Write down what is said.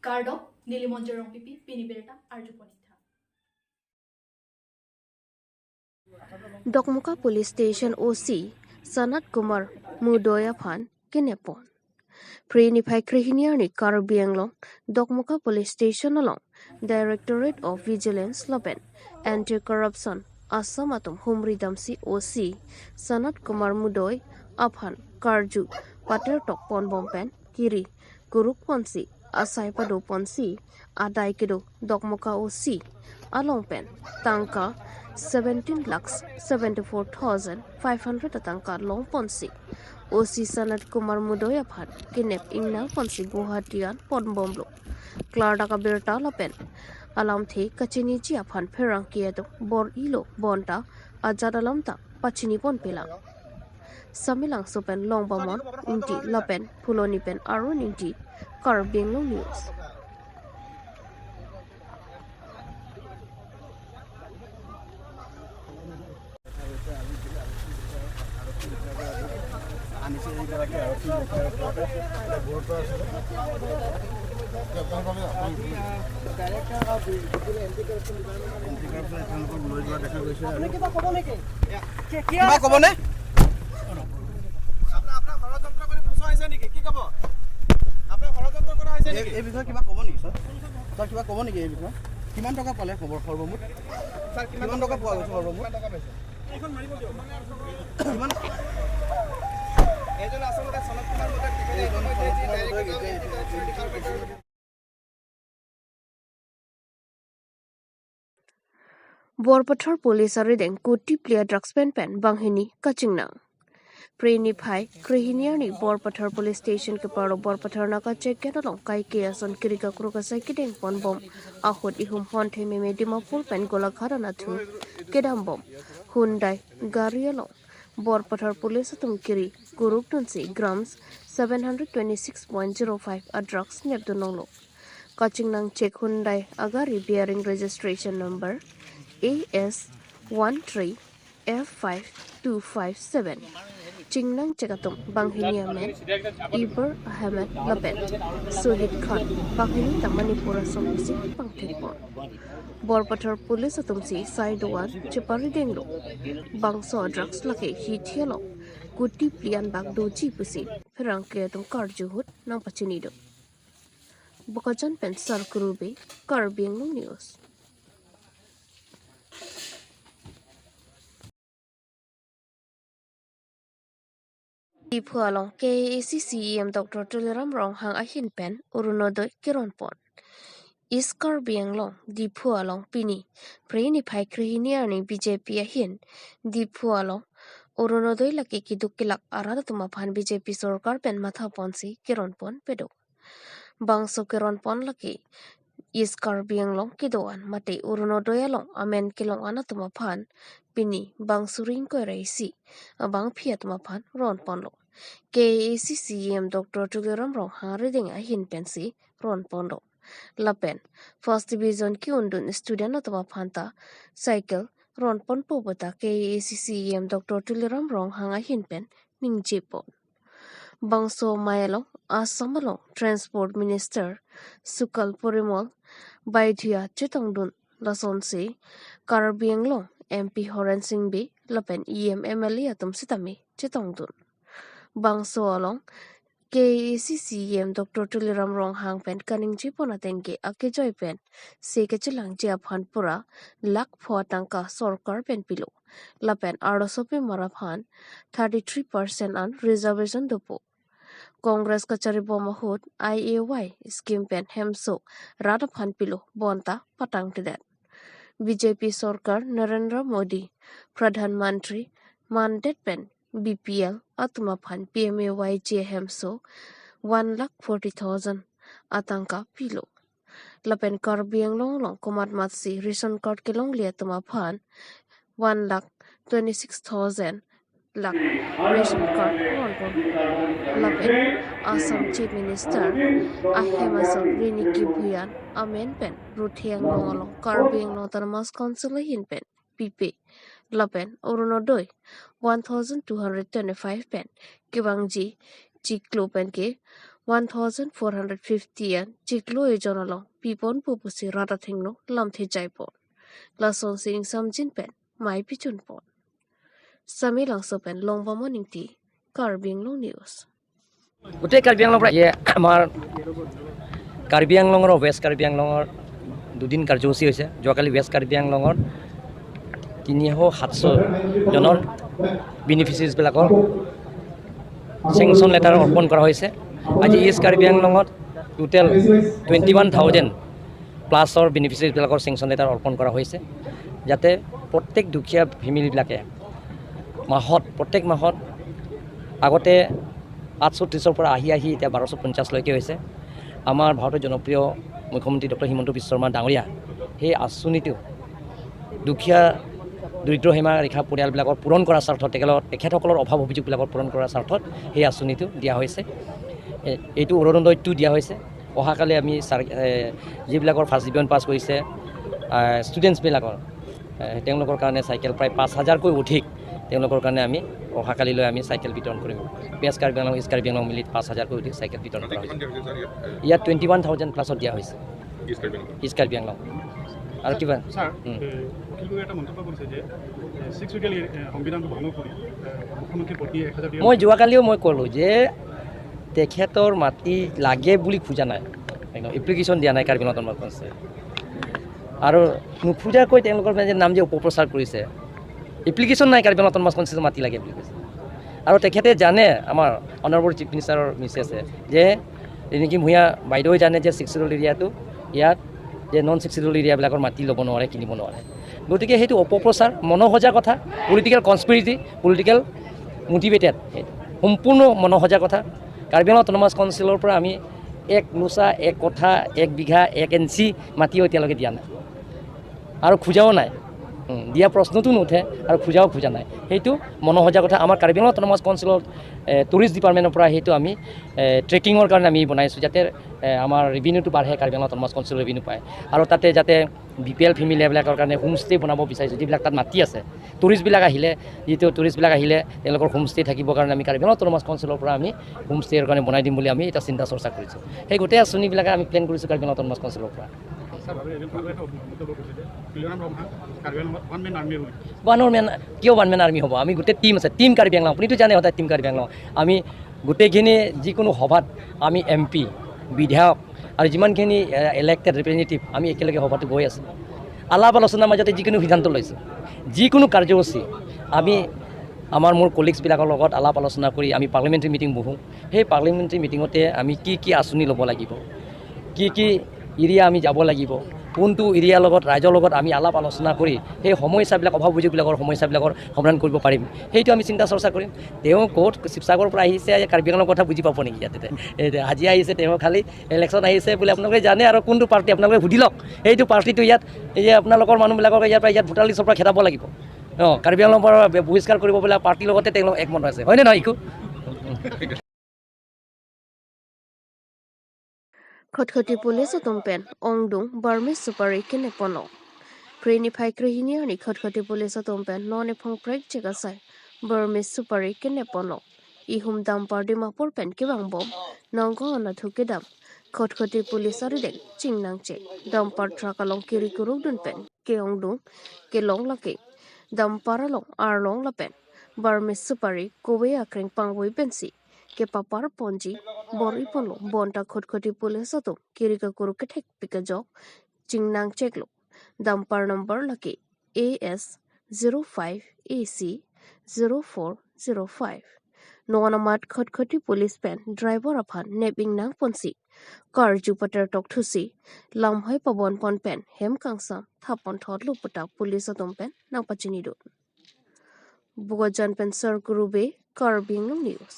কাৰ্ডক নীলিমঞ্জৰ ৰংপিপি পিনি বেৰটা Arju পনিথা Dokmoka Police Station OC Sanat Kumar Mudoya Phan Kinepon Preni Phai Krihiniarni Karbi Anglong Dokmoka Police Station along Directorate of Vigilance Lopen Anti-Corruption Assam atum Humri Damsi OC Sanat Kumar Mudoi Aphan Karju Pater Tok Pon Bompen Kiri Guruk Ponsi Asai Pado Ponsi Adai Kido Dokmoka OC Along Pen Tangka 17,74,500 tangka long ponsi OC Sanat Kumar Mudoya Phan kinep ingna ponsi Guwahatian pon bomblo Klardaka berta lapen alam the kachini chi aphan pherang kiedo bor ilo bonta ajad alam ta pachini pon pela Samilang sopen long bamon inti lapen phuloni pen arun inti Karbi Anglong News. কিমান টকা পালে খবৰ সৰ্বমুঠ কিমান টকা পোৱা গৈছে সৰ্বমুঠ কিমান এজন আচলতে সনত Kumar modak Borpathar Police arideng kuti player drugs pen pen banghini kachingna Preni Phai Krihiniarni Borpathar Police Station ke paro Borpathar naka check kenalong kai ke ason kirika kuruka sai kideng pon bom ahot ihum honthe meme Dimapur pen Golaghat anathu kedam bom Hyundai gari along Borpathar Police atum kiri kuruk tunsi grams 726.05 a drugs nepdu nonglo Kachingnang check Hyundai agari bearing registration number AS13F5257 Chingnang Chekatum Banghini Ahmed Ibar Ahmed Lapen Sohid Khan Banghini Tamanipura Somsi Pangthekpon Borpathar Police atumsi Saidowan Chepari Denglo Bangso drugs lake hi thialo kuti plian bak doji pusi pherang ke atum karjuhut nang pachini do Bokajan pen Sarkurube Karbi Anglong News. Phualong KAAC CEM Dr. Tuliram Ronghang ahin pen Orunodoi Kiron Pon East Karbi Anglong di Phualong Pini Preni Phai Krihiniarni BJP ahin di Phualong Orunodoi laki kiduk kilak arada tuma phan BJP sarkar pen matha ponsi Kiron Pon pedo Bangso Kiron Pon laki East Karbi Anglong kidoan mate Orunodoi along amen kilong anatuma phan Pini bangsuring koi raisi abang phiat ma phan ron ponlo KAAC CEM Dr. Tuliram Ronghang riding ahin pensi ron ponlo Lapen First Division ki undun student atoma phanta cycle ron pon pobota KAAC CEM Dr. Tuliram Ronghang ahin pen ningje pon Bangso Mayalong Assamalong Transport Minister Sukal Porimol Baidhya Chetongdun Lasonsi Karbi Anglong MP Horen Singh B Lapen EM MLA atum sitami Chetongdun Bangso along KAAC CEM Dr. Tuliram Ronghang pen kaning jipona tengke ake joy pen se ke chilang jia phanpura lakh phwa tangka sarkar pen pilo Lapen arosope maraphan 33% an reservation dopo Congress kachari bomahut IAY scheme pen hemso rada phan pilo bonta patang tidet BJP Sarkar Narendra Modi Pradhan Mantri mandate pen BPL atuma phan PMAY J hemso 1,40,000 atangka pilo Lapen Karbi Anglong long komat matsi ration card ke long lia tuma phan 1,26,000 lakh ration card ron pon Lapen Assam Chief Minister Ahemason Riniki Bhuyan amen pen Ruthiang long Karbi Anglong Autonomous Council hin pen PP Lapen Orunodoi 1225 pen Kibangji Chiklo pen ke 1450 an chiklo e jonalong pipon pupusi rada thingno lamthi jaipon lason sing samjin pen mai pichun pon sami langso pen longba morning ti Karbi Anglong news. গোটেই কাৰ্বি আংলঙৰ পৰা আমাৰ কাৰ্বি আংলঙৰ west Karbi আংলঙৰ দুদিন কাৰ্যসূচী হৈছে। যোৱাকালি ৱেষ্ট কাৰ্বি আংলঙৰ 300-700 জনৰ বেনিফিচিয়াৰিজবিলাকৰ চেংচন লেটাৰ অৰ্পণ কৰা হৈছে। আজি ইষ্ট কাৰ্বি আংলঙত টোটেল 21,000 প্লাছৰ বেনিফিচিয়াৰিজবিলাকৰ চেংচন লেটাৰ অৰ্পণ কৰা হৈছে, যাতে প্ৰত্যেক দুখীয়া ফেমিলিবিলাকে মাহত প্ৰত্যেক মাহত আগতে 830ৰ পৰা আহি আহি এতিয়া 1250লৈকে হৈছে। আমাৰ ভাৰতৰ জনপ্ৰিয় মুখ্যমন্ত্ৰী ডক্টৰ হিমন্ত বিশ্ব শৰ্মা ডাঙৰীয়া সেই আঁচনিটো দুখীয়া দৰিদ্ৰ সীমা ৰেখা পৰিয়ালবিলাকৰ পূৰণ কৰাৰ স্বাৰ্থত, তেখেতসকলৰ অভাৱ অভিযোগবিলাকৰ পূৰণ কৰাৰ স্বাৰ্থত সেই আঁচনিটো দিয়া হৈছে। এইটো অৰুণোদয়টো দিয়া হৈছে। অহাকালি আমি যিবিলাকৰ ফাৰ্ষ্ট ডিভিজন পাছ কৰিছে ষ্টুডেণ্টছবিলাকৰ তেওঁলোকৰ কাৰণে চাইকেল প্ৰায় 5,000কৈ অধিক তেওঁলোকৰ কাৰণে আমি অহাকালিলৈ আমি চাইকেল বিতৰণ কৰিম। ৱেষ্ট কাৰ্বি আংলং, ইষ্ট কাৰ্বি আংলং মিলি 5,000কৈ অধিক চাইকেল বিতৰণ কৰা হৈছে। ইয়াত 21,000 প্লাছত দিয়া হৈছে ইষ্ট কাৰ্বি আংলং। আৰু কিবা মই যোৱাকালিও মই ক'লোঁ যে তেখেতৰ মাটি লাগে বুলি খোজা নাই, এপ্লিকেশ্যন দিয়া নাই কাৰ্বি আংলং অট'নমাছ কাউন্সিলে, আৰু নোখোজাকৈ তেওঁলোকৰ যে নাম যে অপপ্ৰচাৰ কৰিছে, এপ্লিকেশ্যন নাই কাৰ্বি আংলং অট'নমাছ কাউন্সিলৰ মাটি লাগে বুলি কৈছে। আৰু তেখেতে জানে, আমাৰ অনাৰেবল চিফ মিনিষ্টাৰৰ মিছেছে যে ৰিণিকি ভূঞা বাইদেৱে জানে যে ছিক্স চিডিউল এৰিয়াটো ইয়াত যে নন ছিক্স চিডিউল এৰিয়াবিলাকৰ মাটি ল'ব নোৱাৰে, কিনিব নোৱাৰে। গতিকে সেইটো অপপ্ৰচাৰ, মনোসজা কথা, পলিটিকেল কনস্পিৰেচি, পলিটিকেল মটিভেটেড, সেইটো সম্পূৰ্ণ মনোসজা কথা। কাৰ্বি আংলং অট'নমাছ কাউন্সিলৰ পৰা আমি এক লোচা, এক কথা, এক বিঘা, এক ইঞ্চি মাটিও এতিয়ালৈকে দিয়া নাই আৰু খোজাও নাই, দিয়া প্ৰশ্নটো নুঠে আৰু খোজাও খোজা নাই। সেইটো মনোসজা কথা। আমাৰ কাৰ্বি আংলং অট'নমাছ কাউন্সিলত টুৰিষ্ট ডিপাৰ্টমেণ্টৰ পৰা সেইটো আমি ট্ৰেকিঙৰ কাৰণে আমি বনাইছোঁ, যাতে আমাৰ ৰেভিনিউটো বাঢ়ে, কাৰ্বি আংলং অট'নমাছ কাউন্সিলৰ ৰেভিনিউ পায়। আৰু তাতে যাতে বি পি এল ফেমিলিবিলাকৰ কাৰণে হোমষ্টে বনাব বিচাৰিছোঁ, যিবিলাক তাত মাটি আছে, টুৰিষ্টবিলাক আহিলে, যিটো টুৰিষ্টবিলাক আহিলে তেওঁলোকৰ হোমষ্টে থাকিবৰ কাৰণে আমি কাৰ্বি আংলং অট'নমাছ কাউন্সিলৰ পৰা আমি হোমষ্টেৰ কাৰণে বনাই দিম বুলি আমি এটা চিন্তা চৰ্চা কৰিছোঁ। সেই গোটেই আঁচনিবিলাকে আমি প্লেন কৰিছোঁ কাৰ্বি আংলং অট'নমাছ কাউন্সিলৰ পৰা। ওৱান মেন কিয় ওৱান মেন আৰ্মি হ'ব? আমি গোটেই টীম আছে, টীম কাৰ্বি আংলং, আপুনিতো জানে সদায় টীম কাৰ্বি আংলং। আমি গোটেইখিনি যিকোনো সভাত আমি এম পি, বিধায়ক আৰু যিমানখিনি ইলেক্টেড ৰিপ্ৰেজেণ্টেটিভ আমি একেলগে সভাটো গৈ আছোঁ। আলাপ আলোচনাৰ মাজতে যিকোনো সিদ্ধান্ত লৈছোঁ, যিকোনো কাৰ্যসূচী আমি আমাৰ মোৰ কলিগছবিলাকৰ লগত আলাপ আলোচনা কৰি আমি পাৰ্লিমেণ্টাৰী মিটিং বহোঁ। সেই পাৰ্লিমেণ্টাৰী মিটিঙতে আমি কি কি আঁচনি ল'ব লাগিব, কি কি এৰিয়া আমি যাব লাগিব, কোনটো এৰিয়াৰ লগত ৰাইজৰ লগত আমি আলাপ আলোচনা কৰি সেই সমস্যাবিলাক, অভাৱ অভিযোগবিলাকৰ সমস্যাবিলাকৰ সমাধান কৰিব পাৰিম, সেইটো আমি চিন্তা চৰ্চা কৰিম। তেওঁ ক'ত শিৱসাগৰৰ পৰা আহিছে, কাৰ্বি আংলঙৰ কথা বুজি পাব নেকি? ইয়াতে আজি আহিছে, তেওঁ খালি ইলেকশ্যন আহিছে বুলি আপোনালোকে জানে। আৰু কোনটো পাৰ্টি আপোনালোকে সুধি লওক, সেইটো পাৰ্টিটো ইয়াত এই যে আপোনালোকৰ মানুহবিলাকক ইয়াৰ পৰা ইয়াত ভোটাৰ লিষ্টৰ পৰা খেদাব লাগিব, অঁ কাৰ্বি আংলঙৰ পৰা বহিষ্কাৰ কৰিব বোলে পাৰ্টিৰ লগতে তেওঁলোক একমত আছে, হয়নে নহয়? ইকো খটখটি police tumpen ongdung Burmese supari kene pono Preni phai krihini ani খটখটি police tumpen none phong prek chega sai Burmese supari kene pono ihum dam pardi mapor pen kibang bom nongko ona thuke dam খটখটি police ari deng chingnang che dam par trakalong kiri kuruk dun pen ke ongdung ke long lake dam paralong ar long la pen Burmese supari kowe akreng pangwoi pensi ke papar ponji bori polo bonta khotkhoti police to kirika kuruke thek pika jok chingnang cheklo dumper number laki AS 05 AC 0405 noanamat khotkhoti police pen driver aphan nebing nang ponsi kar jupiter tok thusi lamhoi pabon pon pen hem kangsa thapon thot lupata police atom pen nangpachini do Bugajan pen sir gurube Karbi Anglong news.